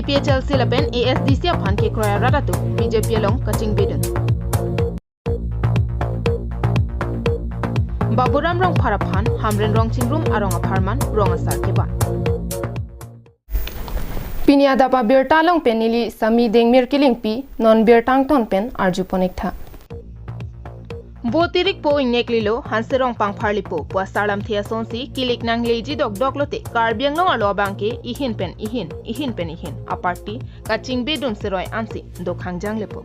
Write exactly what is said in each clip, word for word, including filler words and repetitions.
P H L C lapen A S D C aphan kekroi arat atum B J P along kachingbidun. Baburam Rongphar aphan Hamren Rongchingrum arong apharman rong asar kevan. Pini adap abirta along pen neli Sami Dengmir Kilingpi, non birta angton pen arjupon ik tha. Bo tirik po ingnek lilo, hanserong pangphar lipo, pu asar lamthe asonsi kilik nangleji dokdok lote, Karbi Anglong arlo abangke ihin pen ihin, ihin pen ihin aparty kachingbidun seroi ansi dokhangjang lepo.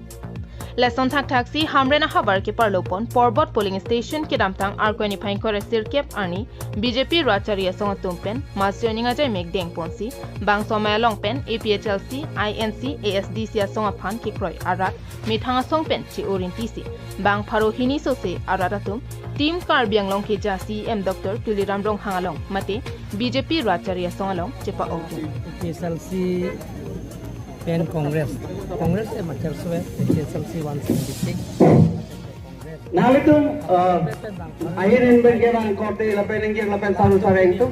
Lason thakthaksi Hamren ahavar keparlopon Porbot polling station kedamtang Arkoi niphai ingkoi ra sirkep arni B J P rat chari asong atum pen mass joining ajai mek dengponsi, bangso amei along pen A P H L C, I N C, A S D C asong aphan kekroi arat methang asong pen che-orintisi, bang pharo hini sose arat atum Team Karbi Anglong keja C E M Doctor Tuliram Ronghang along mate B J P rat chari asong along chepa-ok. A P H L C pen Congress. Congress e macher sue, A P H L C one seventy-six. Nanglitum, eh, ahin in pen ke nangkorte lapen ingkir lapen saru sareng tu.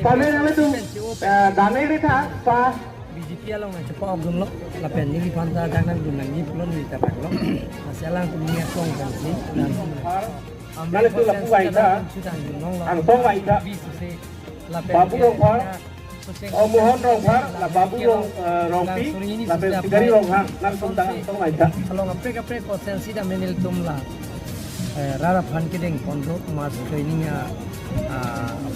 Kami nanglitum, eh, dame ri tha, sa. B J P along nangchepa-okdunlo, lapen neliphan ta dak nangdun nangji pulo neli ta banglo. Masi alangtum ni aklong pensi, dan nanglitum lapu vai ta, angsong vai ta. Babu Rongphar, oh, Mohon Rongphar, la Babu Rong, eh, Rongpi, lapen Sigari Ronghang, nangtum ta angsong vai ta. Along kaprek kaprek constituency dam nelitum la, eh, rat aphan kedengpon do, mass joining a, a,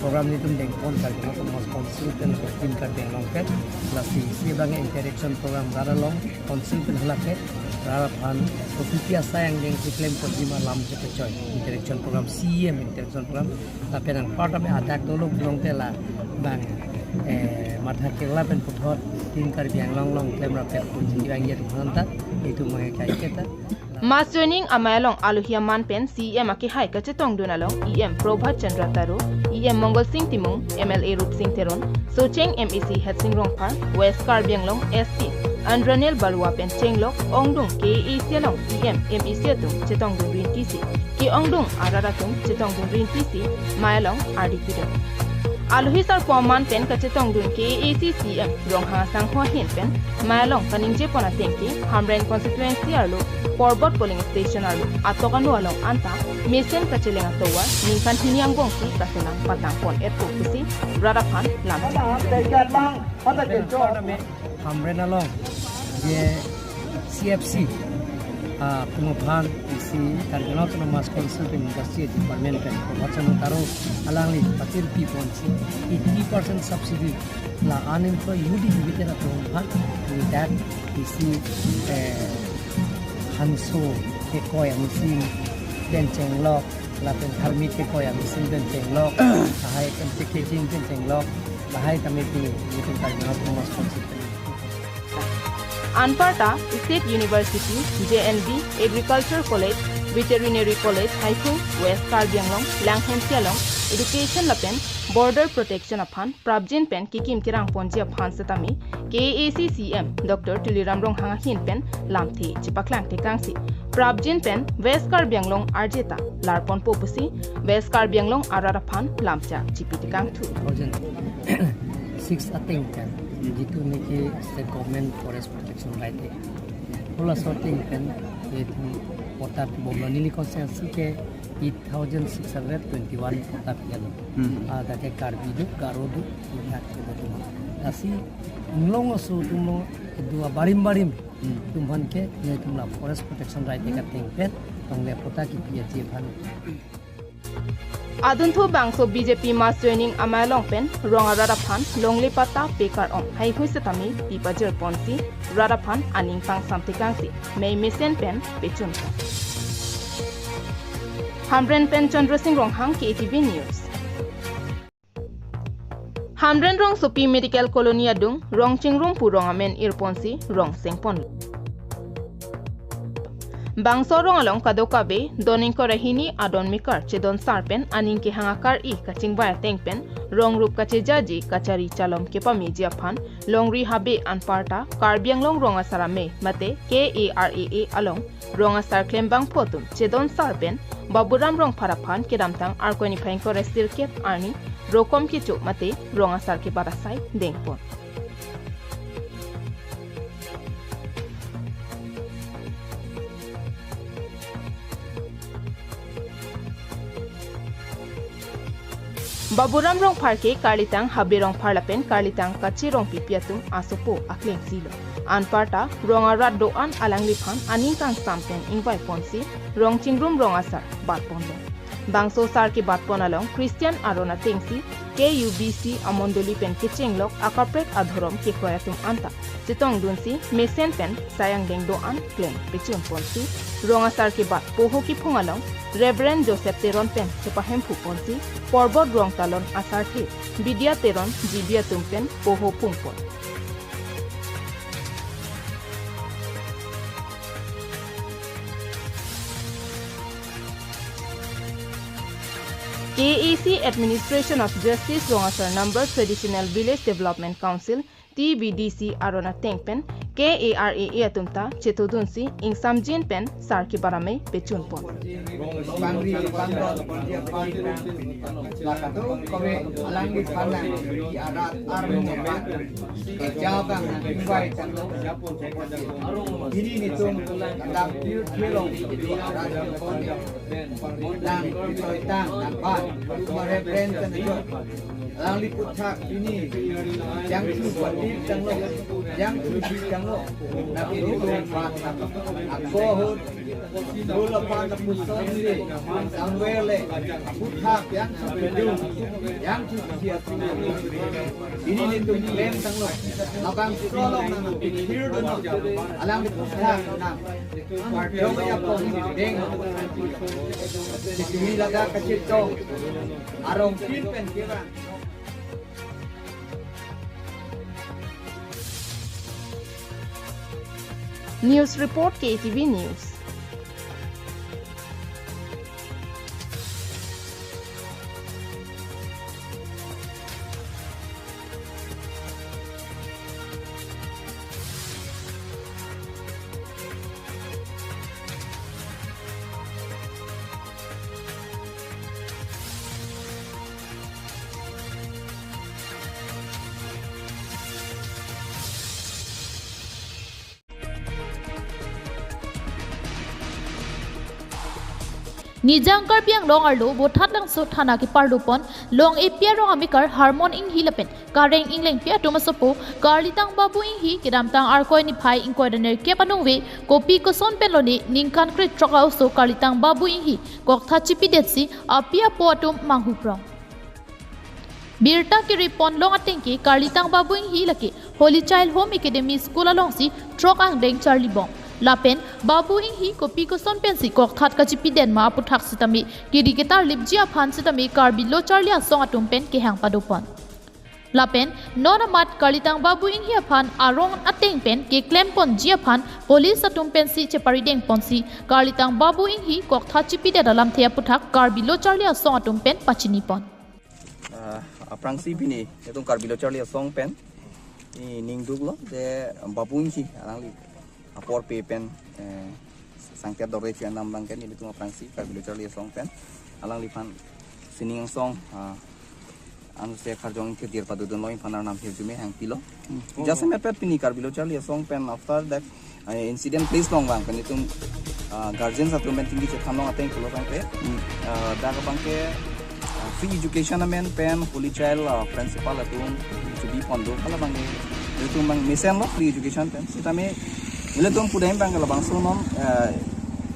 program nelitum dengpon kar kena mass council pen, Team Karbi Anglong pen, lasi isi abang interaction program rat along, council pen hala ke, rat aphan, kopi asai angdeng si klemponji ma lam chepachoi, interaction program, C E M interaction program, lapen anparta me adak dolo pulote labang, eh, matha kerla pen puthot Team Karbi Anglong along klem rapet ponji abang ya di phanta, itu mengenai kaiketa. Mass joining amei along alohi aman pen C E M akehai kachetongdun along E M Prabhat Chandra Taro, E M Mangal Sing Timung, M L A Rupsing Teron, Socheng M A C Headsing Rongphar, West Karbi Anglong S P Andranil Barua pen chenglok ongdung K A A C along E M M A C atum chetongdun rintisi, ke-ongdung arat atum chetongdun rintisi, amei along ardi pidun. Alohi sarpo aman pen kachetongdun K A A C C E M Ronghang asangho ahin pen amei along kaningjepon ateng ke Hamren constituency arlo Porbot polling station arlo atok anu along anta mesen kacheleng atovar ningkan hini angbong si kaselam patangpon-etpo pusi rat aphan lam. Hamren along je C F C, ah, atum aphan isi Karbi Anglong Autonomous Council pen Industry Department pen Prabhat Chandra Taro alangli patir piponsi eighty percent subsidy la unemployed youth educated atum aphan, with that isi, eh, hanso kekoi a-machine pen chenglok, lapen tharmit kekoi a-machine pen chenglok, lahai pen packaging pen chenglok, lahai tame pi nelitum Karbi Anglong Autonomous Council pen. Anparta State University, J N V, Agriculture College, Veterinary College, Haiphong, West Karbi Anglong, Langhensi along Education lapen Border Protection aphan prapjin pen kekim kerangponji aphan setame K A A C C E M Doctor Tuliram Ronghang ahin pen lamthe chepaklang tekangsi prapjin pen West Karbi Anglong arjeta larponpo pusi West Karbi Anglong arat aphan lamchak chipi tekangthu. Thousand six ateng pen, jitu niki state government forest protection right e. Halaso ateng pen, itum patta bomlo neli constituency ke eight thousand six hundred twenty-one patta pi-etlo. Hmm. Ah, dak ke Karbi do, Garo do, dak ke do. Lasi, inglong aso atum lo, kedua barim barim. Hmm. Atum aphan ke, nelitum la forest protection right e ka ateng pen, longle patta kipi aji aphan. Adunthu bangso B J P mass joining amei along pen rong arat aphan longle patta pekar-ong haihui setame pi pajirponsi rat aphan aning pangsam tekangsi mei mesen pen pechunpon. Hamren pen Chandra Sing Ronghang, K A T V News. Hamren rongsopi Medical Colony adung Rongchingrum pu rong amen irponsi rong sengpon. Bangso rong along kadokave don ingkoi ra hini adon mekar chedon sar pen aning kehang akar-i kachingvai ateng pen rong rup kachejaji kachari chalom kepameji aphan longri habe anparta Karbi Anglong Rong Asar Amei mate K A R A A along rong asar klembangpo atum chedon sar pen Baburam Rongphar aphan kedamtang Arkoi niphai ingkoi ra sirkep arni rokom kecho mate rong asar kebat asai dengpon. Baburam Rongphar ke Karlitang Habe Rongphar lapen Karlitang Kachi Rongpipi atum asopo akleng silo. Anparta rong arat do-an alangliphan aning kangsam pen ingvai ponsi rong chingrum rong asar bat ponlo. Bangso sar kebat pon along Christian aron atengsi K U B C amondoli pen kechenglok akaprek adhorom kekroi atum anta chetongdunsi mesen pen sayang deng do-an klem pechun ponsi rong asar kebat poho kiphung along Reverend Joseph Teron pen chepahemphu ponsi Porbot Rongtalon asarthe Bidya Teron G B atum pen poho pung pon. K A C Administration of Justice Rong Asar Number Traditional Village Development Council, T V D C aron ateng pen K A R A A atum ta chetodunsi ingsamjin pen sar kebat amei pechun pon. Bangri, bangri, lakato kove alangli panang di arat army nang, kejabang nang, ingvai tanglo. Pini nelitum kadam tir thilong di arat nang, nang toitang nang ban, kuma reverend kan ajo. Alangli aputhak pini jangthu patir tanglo, jangthu ji tanglo. Nang nelitum bat ako ahut, dul apan apuson le, Samuel le, aputhak jangthu pidun, jangthu ji atum. Pini nelitum klem tanglo, labangso along nang pikir dunnon, alangli aputhak nang kardom ajapon deng. Sitimi ladak kachetong arong tin pen kevang. News report, K T V News. Nijang Karbi Anglong arlo Bothatlangso thana keparlo pon Long A P arong amekar Harmon Inghi lapen Kareng Inglengpi atum asopo Karlitang Babu Inghi kedamtang Arkoi niphai ingkoi ra nerkep aningve kopi koson pen lone ningkan krethrok a-oso Karlitang Babu Inghi koktha chipidetsi api apo atum manghuprong. Birta kiri pon long ateng ke Karlitang Babu Inghi lake Holy Child Home Academy School alongsi throk angdeng charlibom. Lapen Babu Inghi kopi koson pensi kokthat kachipidet ma aputhak sitame kiri ketarlipji aphan sitame Karbi Lo Charli Asong atum pen kehang padopon. Lapen non amat Karlitang Babu Inghi aphan arong ateng pen keklem ponji aphan police atum pensi cheparideng ponsi Karlitang Babu Inghi kokthat chipidet alamthe aputhak Karbi Lo Charli Asong atum pen pachini pon. Ah, aphrangsi pini itum Karbi Lo Charli Asong pen ining duklo, de Babu Inghi alangli apor pe pen, eh, sangkep dore chuan nam abangke nelitum aphrangsi Karbi Lo Charli Asong pen alangliphan sining angsong, ah, anse karjong ingthir dir padodunlo, ingphan arnam hirjume hangpilo. Just mepet pini Karbi Lo Charli Asong pen after that, eh, incident place along abang pen itum, ah, guardians atum pen tinggi chethan long ateng pulo abangke, ah, dak abangke, ah, free education amen pen Holy Child, ah, principal atum chubi pon do, hala abangke itum abang mesenlo free education pen. Sitame ilitum pudam abangke labangso non, ah,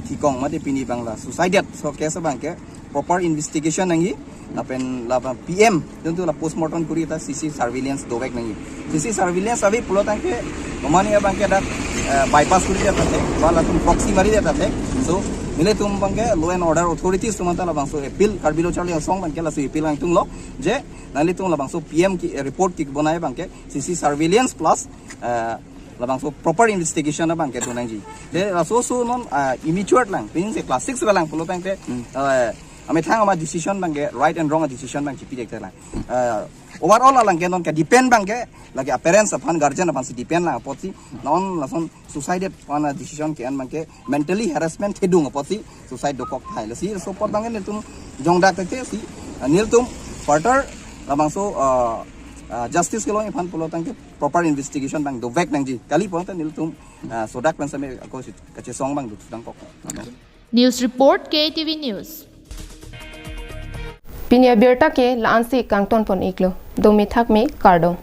thikong mate pini abang la suicided, so case abangke proper investigation nangji, lapen labang P M, tentu la postmortem kuri ta C C surveillance dovek nangji. C C surveillance ave pulo tangke, komane abangke dak, eh, bypass kuri dia tangke, ba latum proxy mari dia tangke. So, nelitum abangke law and order authorities atum anta labangso appeal, Karbi Lo Charli Asong abangke laso appeal nangtunglo, je nanglitum labangso P M ki, eh, report kibonai abangke, C C surveillance plus, eh, labangso proper investigation abangke do nangji. De laso so non, ah, immature lang, pini se class six lang pulo tangke, eh, amethang ama decision abangke, right and wrong decision abang chipidek lang. Eh, overall alangke non ke depend abangke, lake a parents aphan, guardian aphansi depend lang apotsi, non lason suicided wana decision ke-en abangke, mentally harassment thedung apotsi suicide dokok thai. Lasi so apot abangke nelitum jongdak teke si, ah, nelitum further labangso, ah, ah, justice kelong aphan pulo tangke proper investigation abang dovek nangji. Kali pulo tangke nelitum, ah, sodak pen same ako si kachesong abang dutangkok. News report, K T V News. Pini abirta ke la-ansi kangton pon iklo. Dome thakme, kardom.